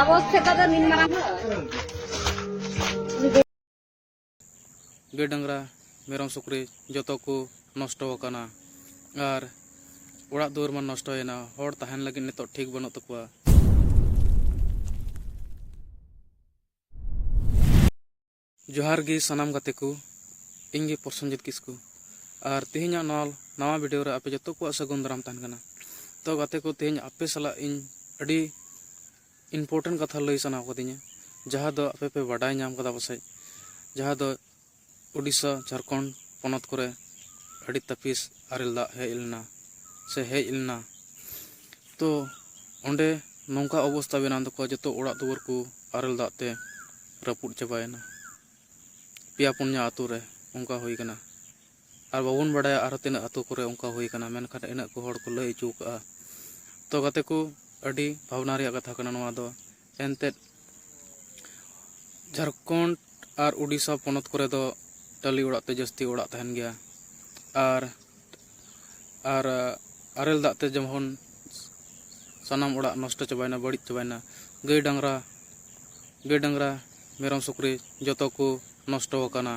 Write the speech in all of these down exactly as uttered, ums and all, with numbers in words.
ᱟᱵᱚ ᱥᱮᱫ ᱫᱚ ᱱᱤᱱ ᱢᱟᱨᱟᱝ ᱦᱚᱲ᱾ ᱜᱟᱹᱭ ᱰᱟᱝᱨᱟ, ᱢᱮᱨᱚᱢ ᱥᱩᱠᱨᱤ ᱡᱚᱛᱚ ᱠᱚ ᱱᱚᱥᱴᱚ ᱟᱠᱟᱱᱟ᱾ ᱟᱨ ᱚᱲᱟᱜ ᱫᱩᱣᱟᱹᱨ ᱢᱟ ᱱᱚᱥᱴᱚᱭᱮᱱᱟ, ᱦᱚᱲ ᱛᱟᱦᱮᱱ ᱞᱟᱹᱜᱤᱫ ᱱᱤᱛᱚᱜ ᱴᱷᱤᱠ ᱵᱟᱹᱱᱩᱜ ᱛᱟᱠᱚᱣᱟ᱾ ᱡᱚᱦᱟᱨ ᱜᱮ ᱥᱟᱱᱟᱢ ᱜᱟᱛᱮ ᱠᱚ, ᱤᱧ ᱜᱮ ᱯᱨᱚᱥᱮᱱᱡᱤᱛ ᱠᱤᱥᱠᱩ᱾ ᱟᱨ ᱛᱮᱦᱮᱧᱟᱜ ᱱᱚᱣᱟ ᱱᱟᱣᱟ ᱵᱷᱤᱰᱤᱭᱳ ᱨᱮ ᱟᱯᱮ ᱡᱚᱛᱚ ᱠᱚᱣᱟᱜ ᱥᱟᱹᱜᱩᱱ ᱫᱟᱨᱟᱢ ᱛᱟᱦᱮᱱ ᱠᱟᱱᱟ᱾ ᱛᱚ ᱜᱟᱛᱮ ᱠᱚ, ᱛᱮᱦᱮᱧ ᱟᱯᱮ ᱥᱟᱞᱟᱜ ᱤᱧ ᱟᱹᱰᱤ ᱤᱢᱯᱚᱨᱴᱮᱱᱴ ᱠᱟᱛᱷᱟ ᱞᱟᱹᱭ ᱥᱟᱱᱟ ᱠᱟᱫᱤᱧᱟ, ᱡᱟᱦᱟᱸ ᱫᱚ ᱟᱯᱮ ᱯᱮ ᱵᱟᱰᱟᱭ ᱧᱟᱢ ᱠᱟᱫᱟ ᱯᱟᱥᱮᱡ, ᱡᱟᱦᱟᱸ ᱫᱚ ᱳᱰᱤᱥᱟ, ᱡᱷᱟᱲᱠᱷᱚᱸᱰ ᱯᱚᱱᱚᱛ ᱠᱚᱨᱮ ᱟᱹᱰᱤ ᱛᱟᱹᱯᱤᱥ ᱟᱨᱮᱞ ᱫᱟᱜ ᱦᱮᱡ ᱞᱮᱱᱟ ᱥᱮ ᱦᱮᱡ ᱞᱮᱱᱟ᱾ ᱛᱚ ᱚᱸᱰᱮ ᱱᱚᱝᱠᱟ ᱚᱵᱚᱥᱛᱟ ᱵᱮᱱᱟᱣ ᱛᱟᱠᱚᱣᱟ, ᱡᱚᱛᱚ ᱚᱲᱟᱜ ᱫᱩᱣᱟᱹᱨ ᱠᱚ ᱟᱨᱮᱞ ᱫᱟᱜ ᱛᱮ ᱨᱟᱹᱯᱩᱫ ᱪᱟᱵᱟᱭᱮᱱᱟ᱾ ᱯᱮᱭᱟ ᱯᱩᱱᱭᱟ ᱟᱛᱳ ᱨᱮ ᱚᱱᱠᱟ ᱦᱩᱭ ᱠᱟᱱᱟ᱾ ᱟᱨ ᱵᱟᱵᱚᱱ ᱵᱟᱰᱟᱭᱟ ᱟᱨᱦᱚᱸ ᱛᱤᱱᱟᱹᱜ ᱟᱛᱳ ᱠᱚᱨᱮ ᱚᱱᱠᱟ ᱦᱩᱭ ᱠᱟᱱᱟ, ᱢᱮᱱᱠᱷᱟᱱ ᱤᱱᱟᱹᱜ ᱠᱚ ᱦᱚᱲ ᱠᱚ ᱞᱟᱹᱭ ᱦᱚᱪᱚ ᱠᱟᱜᱼᱟ᱾ ᱛᱚ ᱜᱟᱛᱮ ᱠᱚ, ᱟᱹᱰᱤ ᱵᱷᱟᱵᱽᱱᱟ ᱨᱮᱭᱟᱜ ᱠᱟᱛᱷᱟ ᱠᱟᱱᱟ ᱱᱚᱣᱟ ᱫᱚ᱾ ᱮᱱᱛᱮᱫ ᱡᱷᱟᱲᱠᱷᱚᱸᱰ ᱟᱨ ᱩᱰᱤᱥᱟ ᱯᱚᱱᱚᱛ ᱠᱚᱨᱮ ᱫᱚ ᱴᱟᱹᱞᱤ ᱚᱲᱟᱜ ᱛᱮ ᱡᱟᱹᱥᱛᱤ ᱚᱲᱟᱜ ᱛᱟᱦᱮᱱ ᱜᱮᱭᱟ᱾ ᱟᱨ, ᱟᱨ ᱟᱨᱮᱞ ᱫᱟᱜ ᱛᱮ ᱡᱮᱢᱚᱱ ᱥᱟᱱᱟᱢ ᱚᱲᱟᱜ ᱱᱚᱥᱴᱚ ᱪᱟᱵᱟᱭᱮᱱᱟ, ᱵᱟᱹᱲᱤᱡ ᱪᱟᱵᱟᱭᱮᱱᱟ᱾ ᱜᱟᱹᱭ ᱰᱟᱝᱨᱟ, ᱜᱟᱹᱭ ᱰᱟᱝᱨᱟ, ᱢᱮᱨᱚᱢ ᱥᱩᱠᱨᱤ ᱡᱚᱛᱚ ᱠᱚ ᱱᱚᱥᱴᱚ ᱟᱠᱟᱱᱟ᱾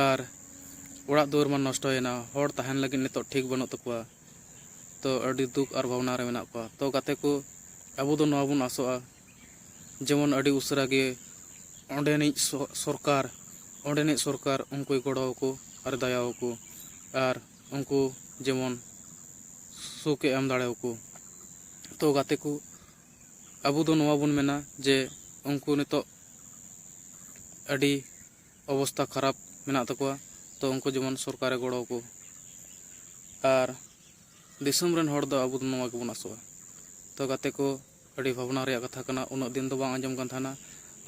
ᱟᱨ ᱚᱲᱟᱜ ᱫᱩᱣᱟᱹᱨ ᱢᱟ ᱱᱚᱥᱴᱚᱭᱮᱱᱟ, ᱦᱚᱲ ᱛᱟᱦᱮᱱ ᱞᱟᱹᱜᱤᱫ ᱱᱤᱛᱚᱜ ᱴᱷᱤᱠ ᱵᱟᱹᱱᱩᱜ ᱛᱟᱠᱚᱣᱟ᱾ ᱛᱚ ᱟᱹᱰᱤ ᱫᱩᱠ ᱟᱨ ᱵᱷᱟᱵᱽᱱᱟ ᱨᱮ ᱢᱮᱱᱟᱜ ᱠᱚᱣᱟ᱾ ᱛᱚ ᱜᱟᱛᱮ ᱠᱚ, ᱟᱵᱚ ᱫᱚ ᱱᱚᱣᱟ ᱵᱚᱱ ᱟᱥᱚᱜᱼᱟ, ᱡᱮᱢᱚᱱ ᱟᱹᱰᱤ ᱩᱥᱟᱹᱨᱟ ᱜᱮ ᱚᱸᱰᱮᱱᱤᱡ ᱥᱚ-, ᱥᱚᱨᱠᱟᱨ, ᱚᱸᱰᱮᱱᱤᱡ ᱥᱚᱨᱠᱟᱨ ᱩᱱᱠᱩᱭ ᱜᱚᱲᱚ ᱟᱠᱚ ᱟᱨ ᱫᱟᱭᱟ ᱟᱠᱚ, ᱟᱨ ᱩᱱᱠᱩ ᱡᱮᱢᱚᱱ ᱥᱩᱠ ᱮ ᱮᱢ ᱫᱟᱲᱮ ᱟᱠᱚ᱾ ᱛᱚ ᱜᱟᱛᱮ ᱠᱚ, ᱟᱵᱚ ᱫᱚ ᱱᱚᱣᱟ ᱵᱚᱱ ᱢᱮᱱᱟ ᱡᱮ ᱩᱱᱠᱩ ᱱᱤᱛᱚᱜ ᱟᱹᱰᱤ ᱚᱵᱚᱥᱛᱟ ᱠᱷᱟᱨᱟᱯ ᱢᱮᱱᱟᱜ ᱛᱟᱠᱚᱣᱟ, ᱛᱚ ᱩᱱᱠᱩ ᱡᱮᱢᱚᱱ ᱥᱚᱨᱠᱟᱨᱮ ᱜᱚᱲᱚ ᱟᱠᱚ᱾ ᱟᱨ ᱫᱤᱥᱚᱢ ᱨᱮᱱ ᱦᱚᱲ ᱫᱚ ᱟᱵᱚ ᱫᱚ ᱱᱚᱣᱟ ᱜᱮᱵᱚᱱ ᱟᱥᱚᱜᱼᱟ᱾ ᱛᱚ ᱜᱟᱛᱮ ᱠᱚ, ᱟᱹᱰᱤ ᱵᱷᱟᱵᱽᱱᱟ ᱨᱮᱭᱟᱜ ᱠᱟᱛᱷᱟ ᱠᱟᱱᱟ, ᱩᱱᱟᱹᱜ ᱫᱤᱱ ᱫᱚ ᱵᱟᱝ ᱟᱸᱡᱚᱢ ᱠᱟᱱ ᱛᱟᱦᱮᱱᱟ᱾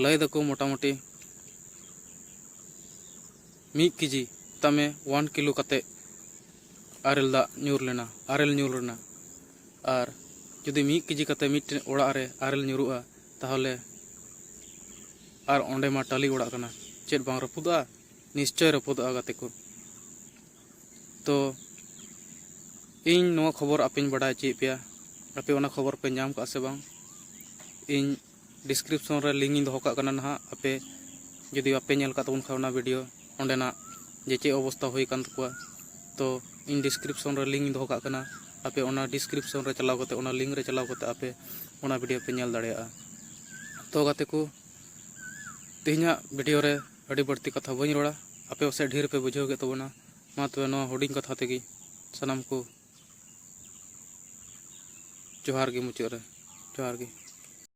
ᱞᱟᱹᱭ ᱫᱟᱠᱚ ᱢᱚᱴᱟᱢᱩᱴᱤ ᱢᱤᱫ ᱠᱮᱡᱤ, ᱢᱮᱛᱟᱜ ᱢᱮ ᱚᱣᱟᱱ ᱠᱤᱞᱳ ᱠᱟᱛᱮ ᱟᱨᱮᱞ ᱫᱟᱜ ᱧᱩᱨ ᱞᱮᱱᱟ, ᱟᱨᱮᱞ ᱧᱩᱨ ᱞᱮᱱᱟ᱾ ᱟᱨ ᱡᱩᱫᱤ ᱢᱤᱫ ᱠᱮᱡᱤ ᱠᱟᱛᱮ ᱢᱤᱫᱴᱮᱱ ᱚᱲᱟᱜ ᱨᱮ ᱟᱨᱮᱞ ᱧᱩᱨᱩᱜᱼᱟ, ᱛᱟᱦᱚᱞᱮ, ᱟᱨ ᱚᱸᱰᱮ ᱢᱟ ᱴᱟᱹᱞᱤ ᱚᱲᱟᱜ ᱠᱟᱱᱟ, ᱪᱮᱫ ᱵᱟᱝ ᱨᱟᱹᱯᱩᱫᱚᱜᱼᱟ? ᱱᱤᱥᱪᱚᱭ ᱨᱟᱹᱯᱩᱫᱚᱜᱼᱟ ᱜᱟᱛᱮ ᱠᱚ᱾ ᱛᱚ ᱤᱧ ᱱᱚᱣᱟ ᱠᱷᱚᱵᱚᱨ ᱟᱯᱮᱧ ᱵᱟᱰᱟᱭ ᱦᱚᱪᱚᱭᱮᱫ ᱯᱮᱭᱟ, ᱟᱯᱮ ᱚᱱᱟ ᱠᱷᱚᱵᱚᱨ ᱯᱮ ᱧᱟᱢ ᱠᱟᱜᱼᱟ ᱥᱮ ᱵᱟᱝ? ᱤᱧ description ᱨᱮ link ᱤᱧ ᱫᱚᱦᱚ ᱠᱟᱜ ᱠᱟᱱᱟ ᱱᱟᱦᱟᱜ᱾ ᱟᱯᱮ ᱡᱩᱫᱤ ᱵᱟᱯᱮ ᱧᱮᱞ ᱠᱟᱜ ᱛᱟᱵᱚᱱ ᱠᱷᱟᱱ ᱚᱱᱟ video, ᱚᱸᱰᱮᱱᱟᱜ ᱡᱮ ᱪᱮᱫ ᱚᱵᱚᱥᱛᱟ ᱦᱩᱭ ᱟᱠᱟᱱ ᱛᱟᱠᱚᱣᱟ, ᱛᱚ ᱤᱧ description ᱨᱮ link ᱤᱧ ᱫᱚᱦᱚ ᱠᱟᱜ ᱠᱟᱱᱟ᱾ ᱟᱯᱮ ᱚᱱᱟ description ᱨᱮ ᱪᱟᱞᱟᱣ ᱠᱟᱛᱮ, ᱚᱱᱟ link ᱨᱮ ᱪᱟᱞᱟᱣ ᱠᱟᱛᱮ ᱟᱯᱮ ᱚᱱᱟ video ᱯᱮ ᱧᱮᱞ ᱫᱟᱲᱮᱭᱟᱜᱼᱟ᱾ ᱛᱚ ᱜᱟᱛᱮ ᱠᱚ, ᱛᱮᱦᱮᱧᱟᱜ video ᱨᱮ ᱟᱹᱰᱤ ᱵᱟᱹᱲᱛᱤ ᱠᱟᱛᱷᱟ ᱵᱟᱹᱧ ᱨᱚᱲᱟ᱾ ᱟᱯᱮ ᱯᱟᱥᱮᱡ ᱰᱷᱮᱨ ᱯᱮ ᱵᱩᱡᱷᱟᱹᱣ ᱠᱮᱫ ᱛᱟᱵᱚᱱᱟ᱾ ᱢᱟ ᱛᱚᱵᱮ ᱱᱚᱣᱟ ᱦᱩᱰᱤᱧ ᱠᱟᱛᱷᱟ ᱛᱮᱜᱮ ᱥᱟᱱᱟᱢ ᱠᱚ ᱡᱚᱦᱟᱨ ᱜᱮ ᱢᱩᱪᱟᱹᱫ ᱨᱮ᱾ ᱡᱚᱦᱟᱨ ᱜᱮ᱾